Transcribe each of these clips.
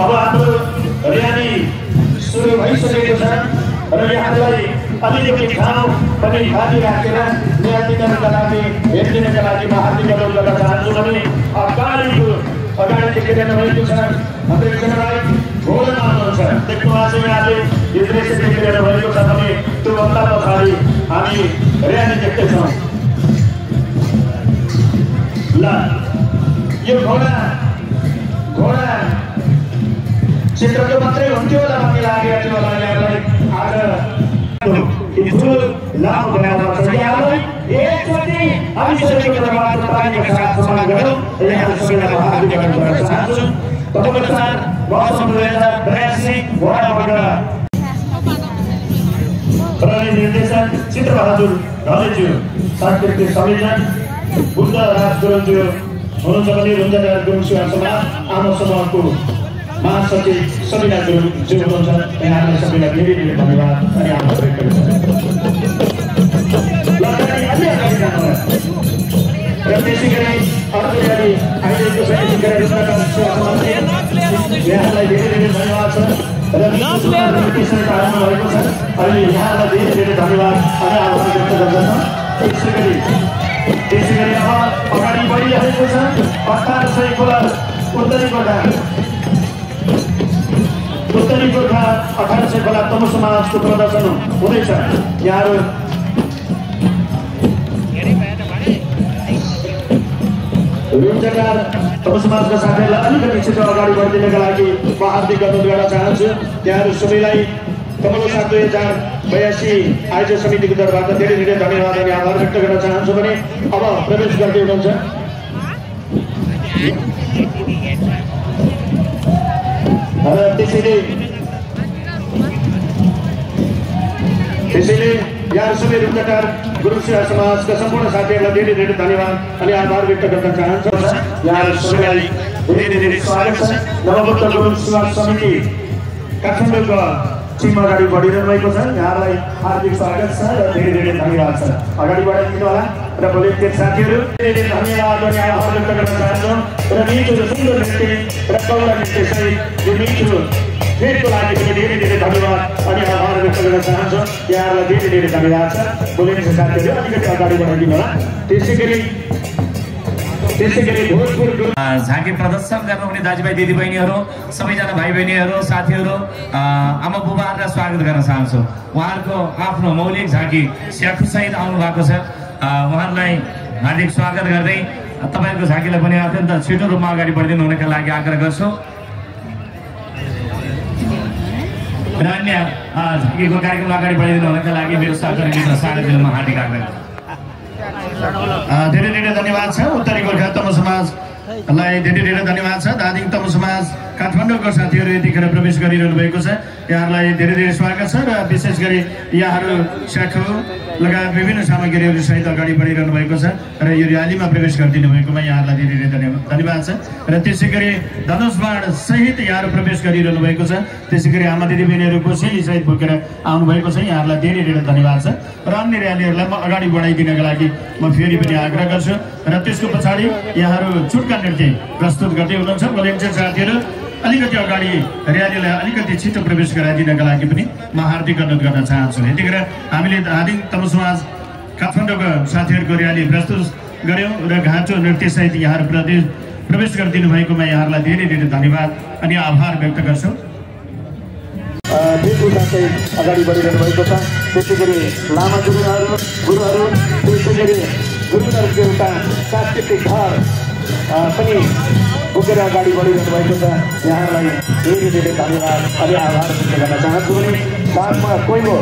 अब हाम्रो र्याली सुरु भइसकेको छ र यहाँलाई अलिकति ठाउँ पनि खाली राखेर न्यायाधिकरणका लागि हेरिदिनका लागि म हार्दिक अनुरोध गर्न चाहन्छु भने अगाडि देखेर रहेको छ हाम्रो एकजनालाई घोडमा आउनुहुन्छ देख्नु आज यहाँले यो दृश्य देखिरहेर रहेको छ भने त्योभन्दा पछाडि हामी र्याली देख्दैछौँ। ल यो घोडा चित्रको मात्रै हुन्थ्यो होला भन्ने लागेको थियो होला यहाँलाई आज लामो गराउनुपर्छ। यहाँलाई एकचोटि हामी सबैको तर्फबाट तपाईँको साथ सम्मान गरौँ र यहाँ सबैलाई हार्दिक अनुरोध गर्न चाहन्छु। तपाईँको साथ वर्ष 2082 वडाबाट प्रहरी निर्देशक चित्रबहादुर ढलेज्यू, सांस्कृतिक संयोजक बुद्ध राज गुरुङज्यू हुनुहुन्छ भने रुन्जराज गुरुङ सेवा समाज आमा समूहको महासचिव सबिना गुरुङज्यू हुनुहुन्छ। यहाँलाई सबैलाई धेरै धेरै धन्यवाद अनि आभार व्यक्त गर्छु। र त्यसै गरी अर्को र्याली आइरहेको छ यहाँलाई धेरै धेरै धन्यवाद छ र त्यसैको आउनु भएको छ अहिले यहाँलाई धेरै धेरै धन्यवाद अनि आभार व्यक्त गर्दछ। त्यसै गरी अब अगाडि बढिरहेको छ 1800 खोला उत्तरी गोर्खा 1800 खोला तमु समाजको प्रदर्शन हुँदैछ। यहाँहरू रुन्जटार तमु समाजका साथीहरूलाई अलिकति छिटो अगाडि बढिदिनका लागि म हार्दिक अनुरोध गर्न चाहन्छु। यहाँहरू सबैलाई कमल साथ 2082 आयोजक समितिको तर्फबाट धेरै धेरै धन्यवाद अनि आभार व्यक्त गर्न चाहन्छु भने अब प्रवेश गर्दै हुनुहुन्छ। र त्यसैले यहाँ सबै रुन्जटार गुरुङ सेवा समाजका सम्पूर्ण साथीहरूलाई धेरै धेरै धन्यवाद अनि आभार व्यक्त गर्न चाहन्छु। यहाँ सबैलाई धेरै धेरै स्वागत छ। नवबद्ध गुरुङ सेवा समिति काठमाडौँको टिममा अगाडि बढिरहनु भएको छ। यहाँलाई हार्दिक स्वागत छ र धेरै धेरै धन्यवाद छ। अगाडि बढाइदिनु होला र भोलिन्टियर साथीहरू धेरै धेरै धन्यवाद अनि आभार व्यक्त गर्न चाहन्छौँ। र मिठो र सुन्दर नृत्य र कौला नृत्य सहित यो मिठो फेदको लागि पनि धेरै धेरै धन्यवाद अनि आभार व्यक्त गर्न चाहन्छौँ। यहाँहरूलाई धेरै धेरै धन्यवाद छ। भोलिन्टियर साथीहरू अलिकति अगाडि बढाइदिनु होला। त्यसै गरी भोजपुर झाँकी प्रदर्शन गर्नुहुने दाजुभाइ दिदीबहिनीहरू सबैजना भाइ बहिनीहरू साथीहरू आमा बुबाहरूलाई स्वागत गर्न चाहन्छु। उहाँहरूको आफ्नो मौलिक झाँकी स्याखुसहित आउनु भएको छ। उहाँहरूलाई हार्दिक स्वागत गर्दै तपाईँहरूको झाँकीलाई पनि अत्यन्त छिटो रूपमा अगाडि बढिदिनु हुनका लागि आग्रह गर्छु। र अन्य झाँकीको कार्यक्रमलाई अगाडि बढिदिनु हुनका लागि मेरो सहकर्मी मित्र स्वागत दिनुमा हार्दिक आग्रह गर्छु। धेरै धेरै धन्यवाद छ। उत्तरी गोर्खा तमु समाजलाई धेरै धेरै धन्यवाद छ। धादिङ तमु समाज काठमाडौँको साथीहरू यतिखेर प्रवेश गरिरहनु भएको छ। यहाँहरूलाई धेरै धेरै स्वागत छ र विशेष गरी यहाँहरू स्याखु लगायत विभिन्न सामग्रीहरू सहित अगाडि बढिरहनु भएको छ र यो र्यालीमा प्रवेश गरिदिनु भएकोमा यहाँहरूलाई धेरै धेरै धन्यवाद छ। र त्यसै गरी धनुष बाण सहित यहाँहरू प्रवेश गरिरहनु भएको छ। त्यसै गरी आमा दिदीबहिनीहरू कोसेली सहित बोकेर आउनुभएको छ, यहाँहरूलाई धेरै धेरै धन्यवाद छ। र अन्य र्यालीहरूलाई म अगाडि बढाइदिनका लागि म फेरि पनि आग्रह गर्छु। र त्यसको पछाडि यहाँहरू छुट्का नृत्य प्रस्तुत गर्दै हुनुहुन्छ। भोलिन्टियर साथीहरू अलिकति अगाडि र्यालीलाई अलिकति छिटो प्रवेश गराइदिनका लागि पनि म हार्दिक अनुरोध गर्न चाहन्छु। यतिखेर हामीले धादिङ तमु समाज काठमाडौँको साथीहरूको र्याली प्रस्तुत गऱ्यौँ र घाँचो नृत्यसहित यहाँहरू प्रवेश गरिदिनु भएकोमा यहाँहरूलाई धेरै धेरै धन्यवाद अनि आभार व्यक्त गर्छु। अगाडि बढिरहनु भएको छ। त्यसै गरी लामा गुरुहरू त्यसै गरी गुरुहरूको एउटा सांस्कृतिक घर पनि बोकेर अगाडि बढिरहनु भएको छ। यहाँहरूलाई धेरै धेरै धन्यवाद अनि आभार व्यक्त गर्न चाहन्छु। भने साथमा कोइलो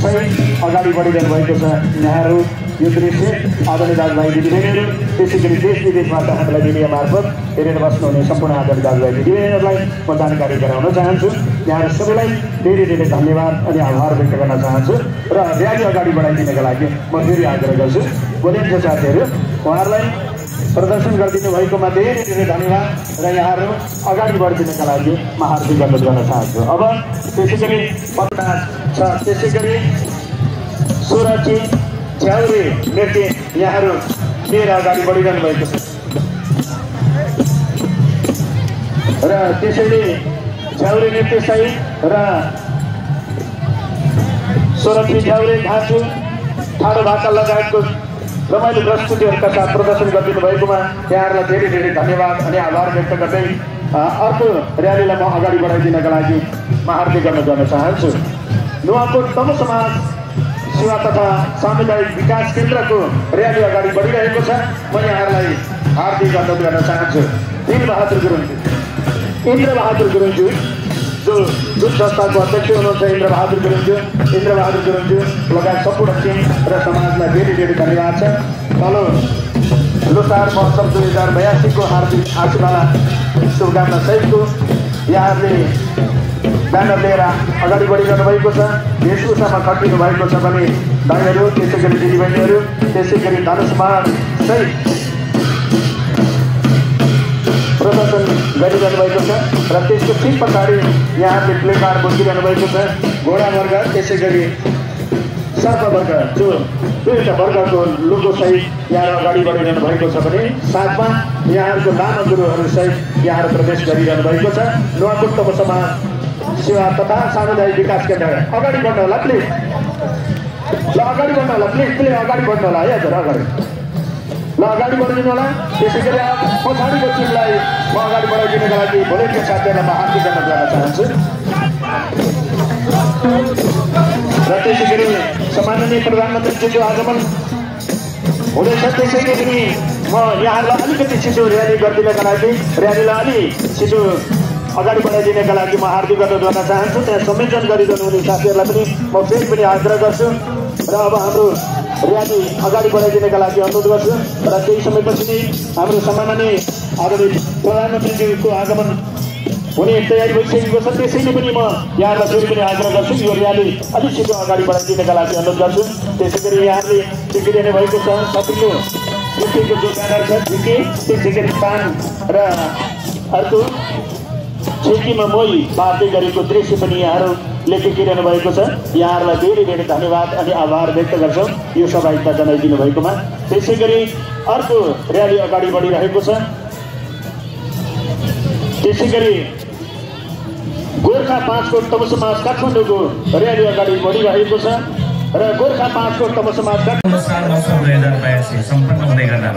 सहित अगाडि बढिरहनु भएको छ। यहाँहरू यो दृश्य आदरणीय दाजुभाइ दिदीबहिनीहरू त्यसै गरी देश विदेशबाट हामीलाई मिडिया मार्फत हेरेर बस्नुहुने सम्पूर्ण आदरणीय दाजुभाइ दिदीबहिनीहरूलाई म जानकारी गराउन चाहन्छु। यहाँहरू सबैलाई धेरै धेरै धन्यवाद अनि आभार व्यक्त गर्न चाहन्छु र र्याली अगाडि बढाइदिनका लागि म फेरि आग्रह गर्छु। बोलिन्छ साथीहरू, उहाँहरूलाई प्रदर्शन गरिदिनु भएकोमा धेरै धेरै धन्यवाद र यहाँहरू अगाडि बढिदिनका लागि म हार्दिक अनुरोध गर्न चाहन्छु। अब त्यसै गरी पटनाथ छ, त्यसै गरी सुरक्षित झ्याउरे नृत्य यहाँहरू लिएर अगाडि बढिरहनु भएको छ र त्यसैले झ्याउरे नृत्य सहित र सुरक्षित झ्याउरे घाँचु ठाडो भाका लगायतको रमाइलो प्रस्तुतिहरूका साथ प्रदर्शन गरिदिनु भएकोमा यहाँहरूलाई धेरै धेरै धन्यवाद अनि आभार व्यक्त गर्दै अर्को र्यालीलाई म अगाडि बढाइदिनका लागि म हार्दिक अनुरोध गर्न चाहन्छु। नुवाकोट तमु समाज सेवा तथा सामुदायिक विकास केन्द्रको र्याली अगाडि बढिरहेको छ। म यहाँहरूलाई हार्दिक अनुरोध गर्न चाहन्छु। इन्द्रबहादुर गुरुङज्यू जो जुन संस्थाको अध्यक्ष हुनुहुन्छ इन्द्रबहादुर गुरुङज्यू लगायत सम्पूर्ण टिम र समाजलाई धेरै धेरै धन्यवाद छ। तल लोसार महोत्सव 2082 को हार्दिक आशीर्वाद शुभकामना सहितको यहाँहरूले ब्यानर लिएर अगाडि बढिरहनु भएको छ। वेशभूषामा खटिनु भएको छ भने दाइहरू त्यसै गरी दिदीबहिनीहरू त्यसै गरी धनुषबाण सहित प्रदर्शन गरिरहनु भएको छ र त्यसको ठिक पछाडि यहाँहरूले प्ले कार्ड बोकिरहनु भएको छ। घोडा वर्ग त्यसै गरी सर्प वर्ग जो दुईवटा वर्गको लोगो सहित यहाँ अगाडि बढिरहनु भएको छ भने साथमा यहाँहरूको लामा गुरुहरू सहित यहाँहरू प्रवेश गरिरहनु भएको छ। नुवाकोट तमु समाज सेवा तथा सामुदायिक विकास केन्द्र अगाडि बढ्नु होला प्लिज, ल अगाडि बढ्नु होला प्लिज अगाडि बढ्नु होला है हजुर अगाडि ल अगाडि बढिदिनु होला। त्यसै गरी पछाडिको टिमलाई म अगाडि बढाइदिनका लागि भोलिन्टियर साथीहरूलाई म हार्दिक अनुरोध गर्न चाहन्छु। र त्यसै गरी सम्माननीय प्रधानमन्त्रीजीको आगमन हुँदैछ। त्यसै गरी पनि म यहाँहरूलाई अलिकति छिटो र्याली गरिदिनका लागि र्यालीलाई अलि छिटो अगाडि बढाइदिनका लागि म हार्दिक अनुरोध गर्न चाहन्छु। त्यहाँ संयोजन गरिरहनु हुने साथीहरूलाई पनि म फेरि पनि आग्रह गर्छु र अब हाम्रो र्याली अगाडि बढाइदिनका लागि अनुरोध गर्छु। र केही समयपछि नै हाम्रो सम्माननीय आदरणीय प्रधानमन्त्रीजीको आगमन हुने तयारी भइसकेको छ। त्यसैले पनि म यहाँहरूलाई फेरि पनि आग्रह गर्छु यो र्याली अलिक छिटो अगाडि बढाइदिनका लागि अनुरोध गर्छु। त्यसै गरी यहाँहरूले देखिरहनु भएको छ सबैको झिकेको जो ब्यानर छ झिके त्यसै गरी पान र अर्को छेकीमा मोही बाँड्दै गरेको दृश्य पनि यहाँहरूले देखिरहनु भएको छ। यहाँहरूलाई धेरै धेरै धन्यवाद अनि आभार व्यक्त गर्छौँ यो सहभागिता जनाइदिनु भएकोमा। त्यसै गरी अर्को र्याली अगाडि बढिरहेको छ। त्यसै गरी गोर्खा 5 कोट तमु समाज काठमाडौँको र्याली अगाडि बढिरहेको छ र गोर्खा 5 कोट तमु समाज काठमाडौँ 2082 सम्पन्न हुँदै गर्दा